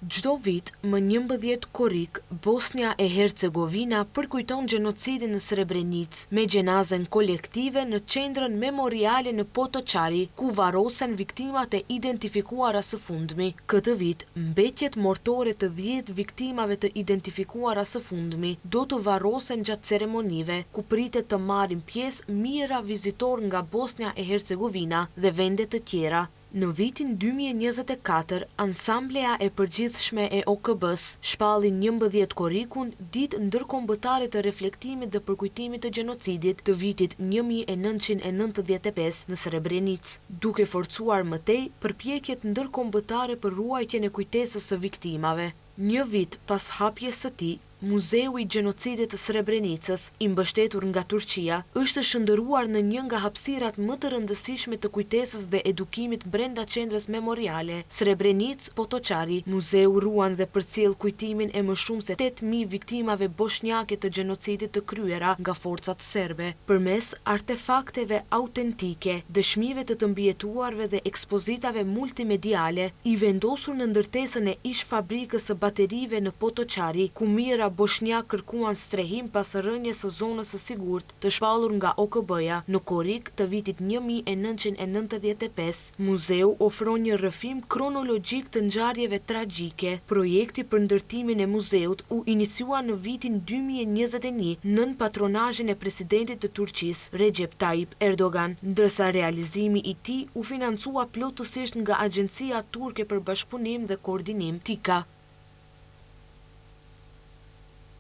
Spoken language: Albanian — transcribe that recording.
Çdo vit, më 11 korrik, Bosnja e Hercegovina përkujton gjenocidin në Srebrenicë me xhenazen kolektive në qendrën memoriale në Potoçari, ku varrosen viktimat e identifikuara së fundmi. Këtë vit, mbetjet mortore të 10 viktimave të identifikuara së fundmi do të varrosen gjatë ceremonive, ku pritet të marrin pjesë mijëra vizitorë nga Bosnja e Hercegovina dhe vende të tjera. Në vitin 2024, Asambleja e Përgjithshme e OKB-së shpalli 11 korrikun ditë ndërkombëtare të reflektimit dhe përkujtimit të gjenocidit të vitit 1995 në Srebrenicë, duke forcuar më tej përpjekjet ndërkombëtare për ruajtjen e kujtesës së viktimave. Një vit pas hapjes së tij, Muzeu i Gjenocidit të Srebrenicës, i mbështetur nga Turqia, është shndërruar në një nga hapësirat më të rëndësishme të kujtesës dhe edukimit brenda qendrës memoriale Srebrenicë Potoçari. Muzeu ruan dhe përcjell kujtimin e më shumë se 8000 viktimave boshnjake të gjenocidit të kryera nga forcat serbe. Përmes artefakteve autentike, dëshmive të të mbijetuarve dhe ekspozitave multimediale, i vendosur në ndërtesën e ish fabrikës së baterive në Potoçari, ku mijëra boshnjak kërkuan strehim pas rënies së zonës së sigurt të shpallur nga OKB-ja në korrik të vitit 1995, muzeu ofron një rrëfim kronologjik të ngjarjeve tragjike. Projekti për ndërtimin e muzeut u iniciua në vitin 2021 nën patronazhin e presidentit të Turqisë, Recep Tayyip Erdogan, ndërsa realizimi i tij u financua plotësisht nga Agjencia Turke për Bashkëpunim dhe Koordinim, TIKA.